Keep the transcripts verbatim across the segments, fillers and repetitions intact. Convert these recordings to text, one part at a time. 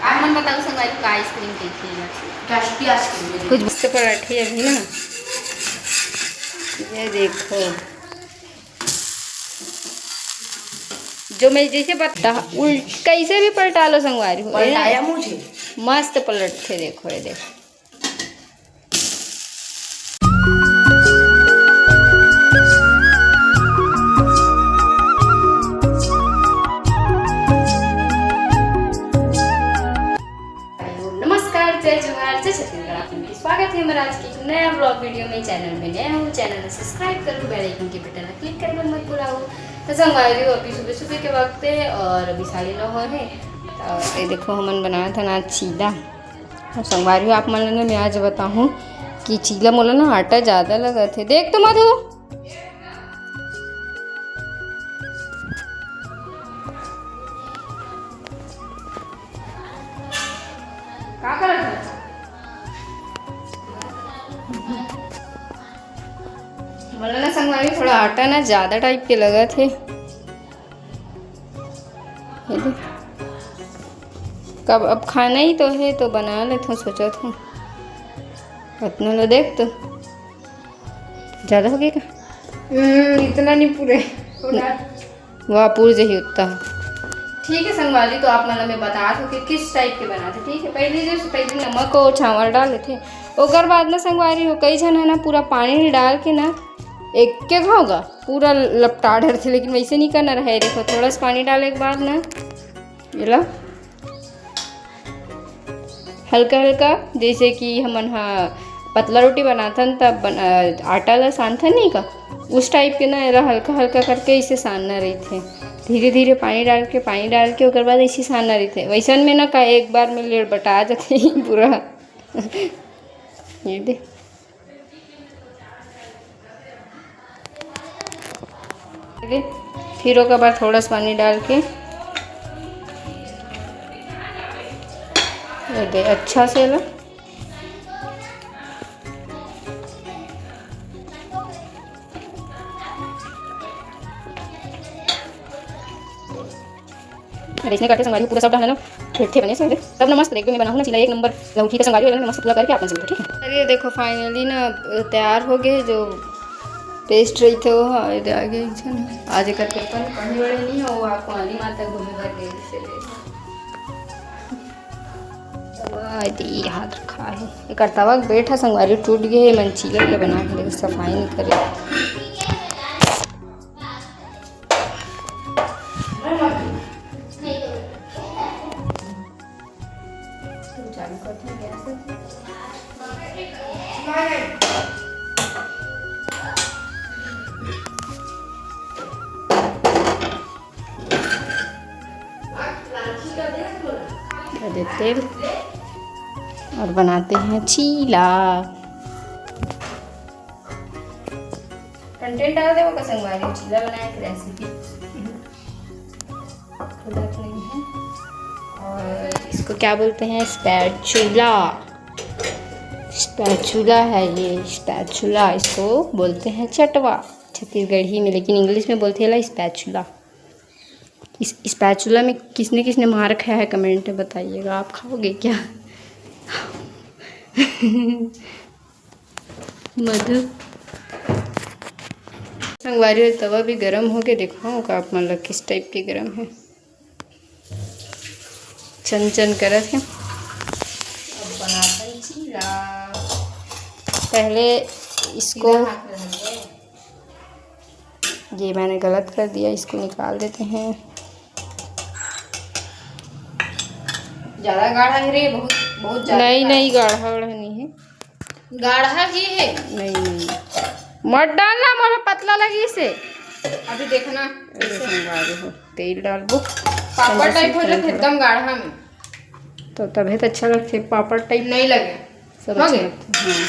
आप मन बताओ संगवारी, का आइसक्रीम कहिथे एला? कैसी आइसक्रीम है? कुछ मस्त पराठे अभी ना, ये देखो, जो मैं जैसे बता उल्ट कैसे भी पलटा लो संगवारी हो, पलटाया मुझे। मस्त पलटथे, देखो ये देखो। नमस्कार, जय जोहार, जय छत्तीसगढ़। आप सबके स्वागत है हमारे आज के एक नया ब्लॉग वीडियो में। चैनल में नया हो, चैनल को सब्सक्राइब करो, बेल आइकन के बटन ला क्लिक करना मत भुलाओ। तो संगवारी हो, अभी सुबह सुबह के वक्त है और अभी साढ़े नौ हो है। तो ये देखो, हमन बनाए था ना चीला। और संगवारी हो, आप मन ला ना मैं आज बताहूँ कि चीला मोला ना आटा ज़्यादा लगत हे। देख तो मधु, का करत हे? मोला ना संगवारी हो, थोड़ा आटा ना ज़्यादा टाइप के लगत हे। ये देख। कब अब खाना ही तो है, तो बना लेथों, सोचत हूँ। अतना ला देख तो। ज़्यादा हो गया का? हम्म, इतना नहीं पूरे। थोड़ा। वाह, पूर जही उत्ता। ठीक है संगवारी, तो आप मन ला मैं बता दूँ कि किस टाइप के बनाथे। ठीक है, पहले जो पहले नमक और चावल डाल लेथे, ओकर बाद ना संगवारी हो, कई झन है ना, पूरा पानी डाल के ना एक के घाव गा पूरा लपटा डरथे, लेकिन वैसे नहीं करना रहे। देखो, थोड़ा सा पानी डाले के बाद ना एला हल्का हल्का, जैसे कि हमन ह पतला रोटी बनाथन तब बन-, अ, आटा ला सानथन नहीं का, उस टाइप के ना एला हल्का हल्का करके इसे सानना रहिथे। धीरे धीरे पानी डाल के, पानी डाल के ओकर बाद ऐसे सानना रहिथे। वैसन में ना का एक बार में लेड़ बटा जाथे पूरा। ये दे। फिर ओकर बाद थोड़ा सा पानी डाल के ये दे अच्छा से ला। अरे इसने करते संगवारी पूरा सब डालना ना, फेंकते बने से तब ना मस्त एक में बनाऊँ ना चीला एक नंबर लौकी का संगवारी वाला ना मस्त पूरा करके आप मन से मिलते, ठीक है। अरे देखो finally ना तैयार हो गए जो पेस्ट रही थे वो, हाँ, ये आ गए एक झन। आज एक पेपर पढ़ने वाले नहीं है, वो आपको वाली माता घूमे भर गए इसलिए। वाह, ये हाथ रखा है। एक तवा के बेट ह संगवारी टूट गए है, मन चीला के बना के सफाई नहीं करे। चालू करते हैं गैस। ये दे तेल और बनाते हैं चीला। कंटेंट डाल दे वो का संगवारी चीला बनाए की रेसिपी। खुलत नहीं है। और इसको क्या बोलते हैं? स्पैचुला। स्पैचुला है ये, स्पैचुला इसको बोलते हैं चटवा छत्तीसगढ़ी में, लेकिन इंग्लिश में बोलते हैं स्पैचुला। इस स्पैचुला में किसने किसने मार खाया है कमेंट में बताइएगा। आप खाओगे क्या? मधु संगवारी हो तवा भी गरम हो के देखो का आप मन ला किस टाइप के गरम है। चन चन करत है। अब बनाते हैं चीला। पहले इसको, ये मैंने गलत कर दिया, इसको निकाल देते हैं। ज्यादा गाढ़ा है रे, बहुत, बहुत ज्यादा नहीं, गाढ़ा। नहीं, गाढ़ा वाढ़ा नहीं है। गाढ़ा ही है। नहीं, नहीं। मत डालना, मोला पतला लगी से। अभी देखना। अरे संगवारी हो, तेल डालबो। पापड़ टाइप हो जाते एकदम गाढ़ा में। तो तबे तो अच्छा लगते, पापड़ टाइप। नहीं लगे। सब हो अच्छा गए? लगता है, हाँ।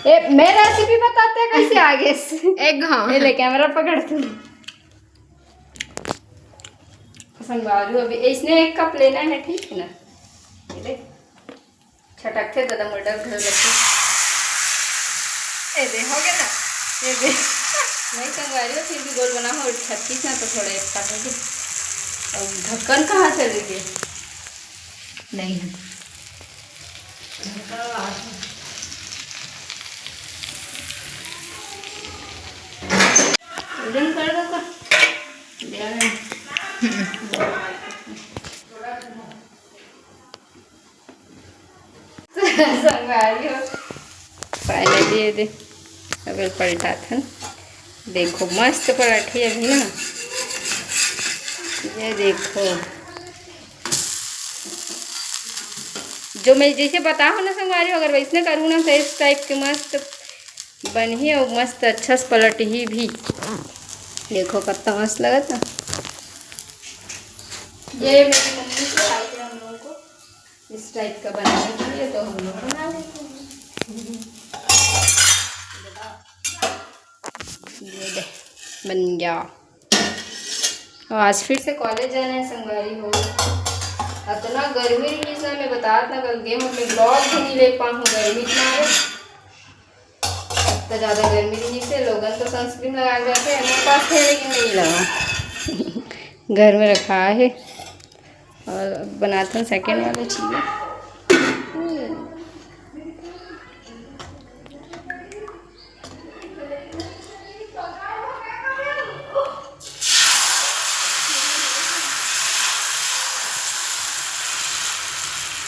ए, मैं रेसिपी बताते हैं कैसे आगे से। एक घाव। ये ले कैमरा पकड़ तू। संगवारी हो, अभी इसने एक कप लेना है, ठीक है ना? ये ले। छटकथे दादा मोर डर घर रखे। ए दे, हो गया ना? ये दे। नहीं संगवारी हो, फिर भी गोल बना हो, छत्तीस ना तो थोड़ा एक कप हो गया। और ढक्कन कहाँ चले गए? नहीं है। दिन कर दो का? संगवारी हो, finally ये दे, अब ये पलटाथन। देखो, मस्त पलटी अभी ना, ये देखो, जो मैं जैसे बताहूँ ना संगवारी हो, अगर वैसने करहू ना, तो इस type के मस्त बनही और मस्त अच्छा से पलटही भी। देखो, कितना मस्त लगत ना। ये मेरी मम्मी सिखाई है हम लोगों को इस type का बनाने के लिए, तो हम लोग बना लेते हैं। ये दे, बन गया। और आज फिर से college जाना है संगवारी हो। इतना गर्मी रहिस ना, मैं बतात ना, कल गे हँव, मैं vlog भी नहीं ले पाहूँ, गर्मी इतना है। इतना ज़्यादा गर्मी रहिस हे, लोगन तो sunscreen लगा के जाथे, मेरे पास है लेकिन नहीं लगा। घर में रखा है। और अब बनाथन second वाला चीज़।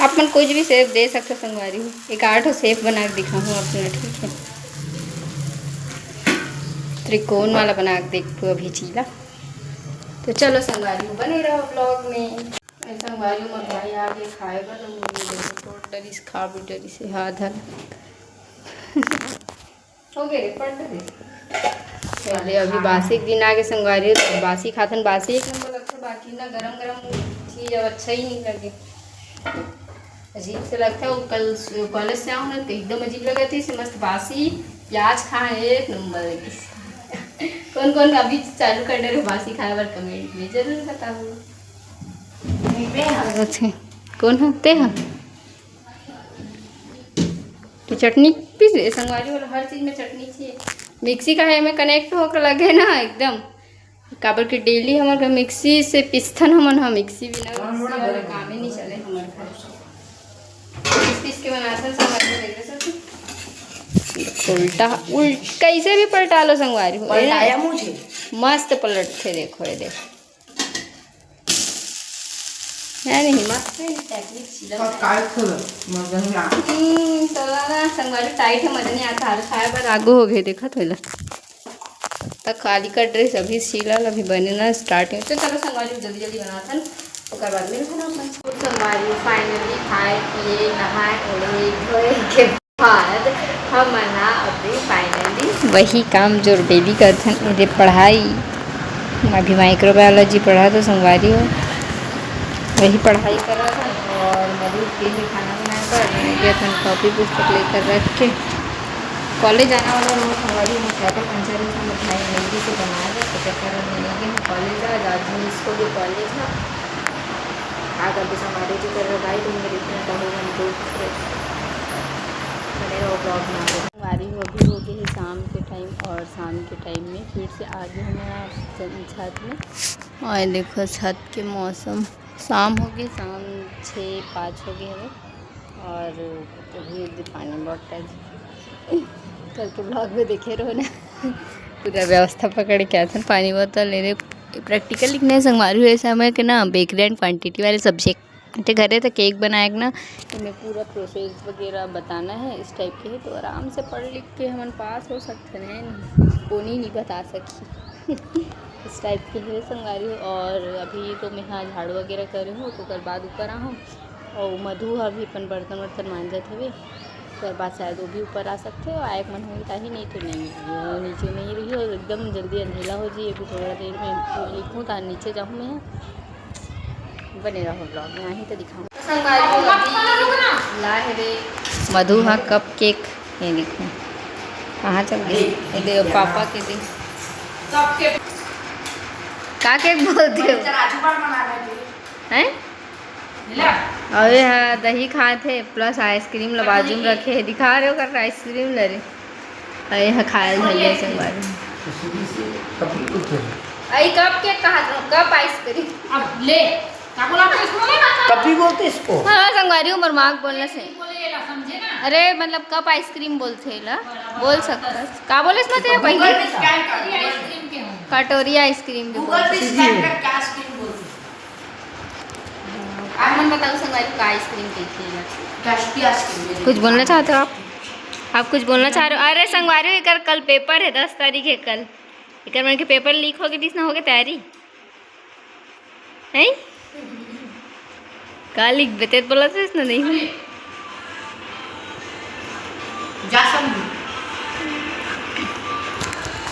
आप मन कुछ भी shape दे सकते हो संगवारी हो। एक आठ shape बना के दिखाहूँ आप मन, ठीक है? त्रिकोण वाला बना के देखबो अभी चीला। तो चलो संगवारी हो, बने रहो vlog में। ए संगवारी हो, मोर भाई आ गे खाए बर, तो मुझे देखो, तोड़ डरिस, खा भी डरिस, हाथ धर। हो गे रे, पलट दे। पहले अभी बासी के दिन आगे संगवारी हो, तो बासी खाथन, बासी एक नंबर लगथे, बाकी ना गरम गरम चीज अब अच्छा ही नहीं लगे। अजीब से लगथे। वो कल college से आऊँ ना, तो एकदम अजीब लगथे, इसे मस्त बासी प्याज खाए, एक नंबर लगे। कौन कौन अभी चालू कर दे रहे हो बासी खाए बर, comment में जरूर बताओ। अच्छा, कौन है? ते है? तो चटनी पीस ले संगवारी हो, हर चीज में चटनी चाहिए। मिक्सी का है में connect होकर लगे ना एकदम, काबर के daily हमर घर मिक्सी से पिसथन हमन ह, मिक्सी बिना मिक्सी वाला काम ही नहीं चले हमर घर। पीस पीस के बनाथन संगवारी हो, देख सकते हो। उल्टा उल्ट कैसे भी पलटा लो संगवारी हो, पलटाया मुझे। मस्त पलटथे, देखो ये देखो। है नहीं, मस्त है ये technique, सीधा और tight हो गया, मजा नहीं आता। हम्म, तो ना संगवारी tight है, मजा नहीं आता। हर खाए बर आगू हो गए, देखा तो ला। तक खाली कर dress अभी सीला, अभी बने ना start है। तो चलो संगवारी जल्दी जल्दी बनाथन, ओकर बाद मिलथन अपन। तो संगवारी finally खाए पिए, नहाए ओढ़े धोए के बाद हमन ह अभी finally वही काम जो daily करथन, एदे पढ़ाई। अभी microbiology पढ़ा तो संगवारी हो, वही पढ़ाई करत हन। और मधु के ही खाना बनाए बर, मैं भी अपन copy पुस्तक लेकर रख के college जाना वाला रहूँ संगवारी हो, मैं cycle puncture हो, मैं भाई जल्दी से बना दे, तो चक्कर में नहीं गए college, आज, आज भी miss हो गए college है। आ करके संगवारी जी कर रहा भाई, तुम मेरे इतना कहो हम दुख से बने रहो vlog में। संगवारी हो, अभी हो गए है शाम के time, और शाम के time में फिर से आ गए हम यहाँ छत में। और देखो छत के मौसम, शाम हो गए, शाम छः पाँच हो गए हवे, और अभी दे पानी bottle कल के vlog में देखे रहो ना। पूरा व्यवस्था पकड़ के आथन, पानी bottle ले रहे। Practical लिखने संगवारी हुए समय के ना bakery and quantity वाले subject, ते घरे तो cake बनाए के ना, इनमें पूरा process वगैरह बताना है। इस type के है तो आराम से पढ़ लिख के हमन पास हो सकते हैं, कोनी नहीं बता सकी। इस type के है संगवारी हो। और अभी तो मैं यहाँ झाड़ू वगैरह करे हूँ, तो ओकर बाद ऊपर आहूँ। और मधु ह अभी अपन बर्तन वर्तन मांजत हवे, ओकर बाद शायद वो भी ऊपर आ सकथे। और आए के मन होही ताही, नहीं तो नहीं, वो नीचे में ही रही। और एकदम जल्दी अंधेला हो जी, अभी थोड़ा देर में लिखूँ तो नीचे जाहूँ मैं। बने रहो vlog में, आही तो दिखाऊँ। संगवारी हो, अभी ला हे रे मधु हा cupcake, ये देखो कहाँ चल गई, ये दे पापा के दे। का cake बोलते हो? हैं? अरे हाँ, दही खात हे plus ice cream ला बाजू में रखे हे, दिखा रहे हो कर ice cream ला रे। अरे हाँ, खायल धर ले संगवारी। आई cupcake कहा था, cup ice cream। अब ले। का बोला था इसको? कपी बोलते इसको। हाँ, संगवारी, हमर माँ के बोलना से। बोले ये ला, समझे ना? अरे, मतलब, कप आइसक्रीम बोलथे ला। बोल सकथस। का बोलेस मैं तेला पहली? कटोरी आइसक्रीम के हम। कटोरी आइसक्रीम भी बोलथे। आप मन बताओ संगवारी, का आइसक्रीम कहिथे ला? कुछ बोलना चाहते हो आप? आप कुछ बोलना चाह रहे हो? अरे संगवारी, एकर कल पेपर है, दस तारीख है कल। एकर मन के पेपर लीक होगे, दिस ना होगे तैयारी। हैं? का लिखबे, तें बोलत रहिस ना, नहीं हुई। जा समझू।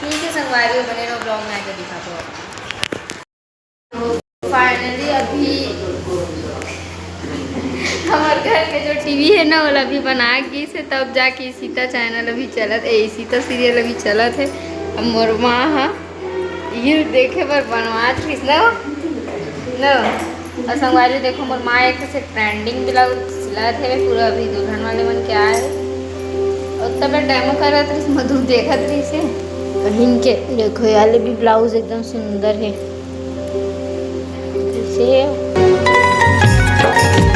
ठीक है संगवारी, बने रहो vlog में, आगे दिखाथों। तो finally अभी हमर घर के जो टीवी है ना, ओला अभी बना के से तब जाके इशिता चैनल अभी चलत, ए, इशिता सीरियल अभी चलत है। अब मोर माँ हा ये देखे बर बनवात रहिस ना, ना। और संगवारी देखो, मोर माँ एक से ट्रेंडिंग ब्लाउज सिलत है पूरा, अभी दुल्हन वाले मन के आए है। और तब डेमो करत रहिस, मधु देखत रहिस है। पहन के देखो, ये वाले भी ब्लाउज एकदम सुंदर है। कैसे है?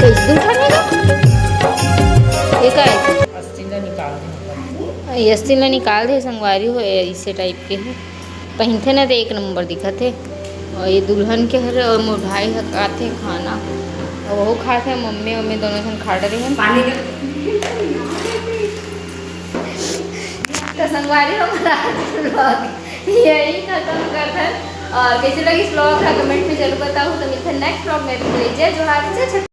कैसे उठाने का? ये का है? अस्तीन ला निकाल दे। ये अस्तीन ला निकाल दे, संगवारी हो, ये इसे टाइप के है। पहिनथे ना, तो एक नंबर दिखत है। और ये दुल्हन के हरे, और मोर भाई ह खाथे खाना, और वो खाथे, मम्मी, मम्मी दोनों झन खा डरे हैं। पानी दे। तो संगवारी हो, हमारा आज vlog यही खत्म करथन। और कैसे लगिस vlog ला comment में जरूर बताओ। तो मिलते हैं next vlog में। अभी के लिए जय जोहार, जय छत्तीसगढ़।